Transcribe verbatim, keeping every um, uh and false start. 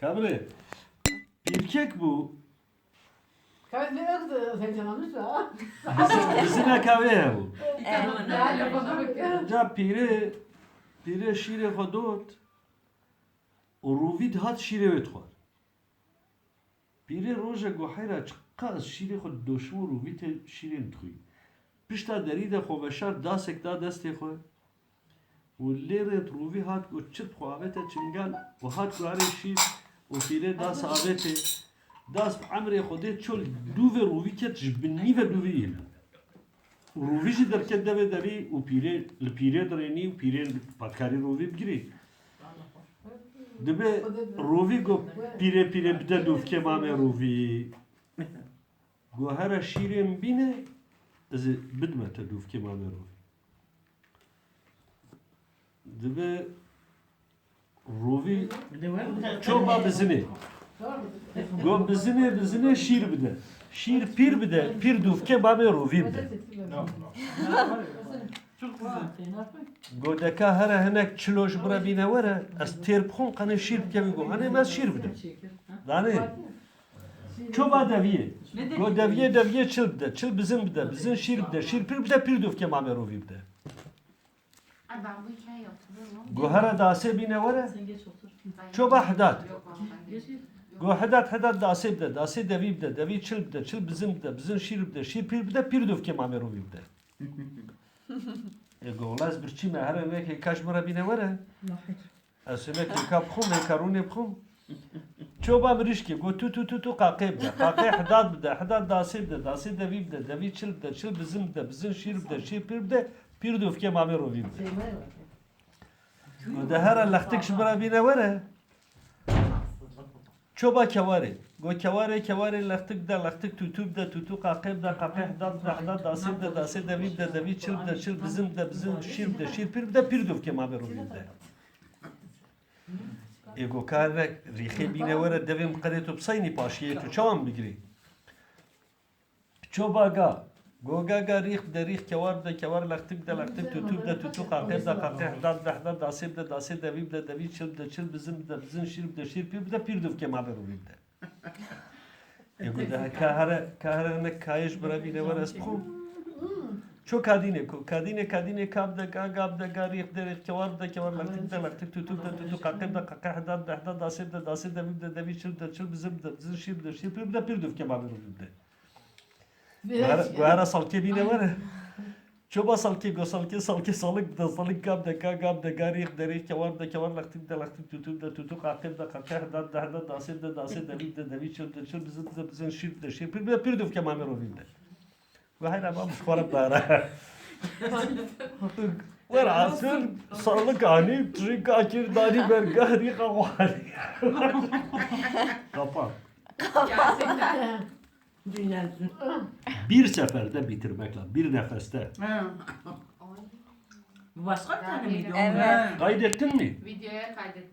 Kabrê. Pîrkek bû. Kavit ne kadar heyecanlanmış da. Bizine kavê hebû. Ca pîrê, pîrê şîrê xwe dot û rûvî dihat şîrê wê dixwar. Pîrê roje got heyra çiqa ez şîrê xwe didoşim û rûvî tê şîrên dixwî. Pişta derî de xwe veşart dasek da destê xwe û lê rêt rûvî hat got çi dixwe avête çingal û hat guharê şîr û pîrê das avêtê. Das bi emrê Xwedê çol dûvê rûvî ket ji binî ve dûvî îna. Û rûvî jî derket devê derî û pîrê, li pîrê dirênî û pîrê pakarî rûvî bigirî. Dibe rûvî got pîrê pîrê bide dûvkê mamê rûvî. Got here şîrê min bîne ez ê bidime te dûvkê mamê rûvî. Dibe Rovî çoba bizinê. Go bizinê, bizinê şîr bide. Şîr pîr bide, pîr dûvkê bamê rovî bide. Go deka here hinek çilo ji bira bîne were, ez têr bixwim qenê şîr bikevî go. Hanê me ez şîr bidim. Danê. Çoba deviyê. Go deviyê deviyê çil bide. Çil bizin bide. Bizin şîr bide. Şîr pîr bide, pîr dûvkê bamê rovî bide. Go here dasê bîne were. Çoba Hidat. Go Hidat, Hidat dasê bide, dasê devî bide, devî çil bide, çil bizin bide, bizin şîr bide, şîr pîr bide, pîr dûvkê mamê rovî bide. E go wela ez birçî me here weke kaş min re bîne were. Ez hinek hêka bixwim, hêka rûnê bixwim. Çoba mirîşkê, go tu tu tu tu qaqê bide. Qaqê Hidat bide, Hidat dasê bide, dasê devî bide, devî çil bide, çil bizin bide, bizin şîr bide, şîr pîr bide, pîr dûvkê mamê rovî bide. Go de here lextik ji min re bîne were. Çoba kewarê. Go kewarê, kewarê lextik bide, lextik tûtû bide, tûtû qaqê bide, qaqê Hidat bide, Hidat dasê bide, dasê devî bide, devî çil bide, çil bizin bide, bizin şîr bide, şîr pîr bide, pîr dûvkê mamê rovî bide. Ê go ka rek rîxê bîne were devê min qedê tu biseynî paşiyê tu çawa min bigirî? Çoba ga. Go ga ga rîx bide rîx kewar bide kewar lextik bide lextik tûtû bide tûtû qaqê bide qaqê Hidat bide Hidat dasê bide dasê devî bide devî çil bide çil bizin bide bizin şîr bide şîr pîr bide pîr dûvkê mamê rovî bide. Ê go de ka here ka here hinek kayê ji bira bîne were ez bixwim. Ço kadînê ku kadînê kadînê ka bide ga ga bide ga rîx bide rîx kewar bide kewar lextik bide lextik tûtû bide tûtû qaqê bide qaqê Hidat bide Hidat dasê bide dasê devî bide devî çil bide çil bizin bide bizin şîr bide şîr pîr bide pîr dûvkê mamê rovî bide. Go here salkê bîne were. Çoba salkê go salkê salkê salik bide salik ga bide ka ga bide ga rîx bide rîx kewar bide kewar lextik bide lextik tûtû bide tûtû qaqê bide qaqê Hidat bide Hidat dasê bide dasê devî bide devî çil bide çil bizin bide bizin şîr bide şîr pîr bide pîr dûvkê mamê rovî bide. Go heyra mam ji xwe re bidare. Were asir salik anî trîka kir danî ber ga rîxa xwe. Kapan. Bir seferde bitirmek lazım. Bir nefeste. Bu başka bir tane miydi? Evet. Kaydettin mi? Videoya kaydettim.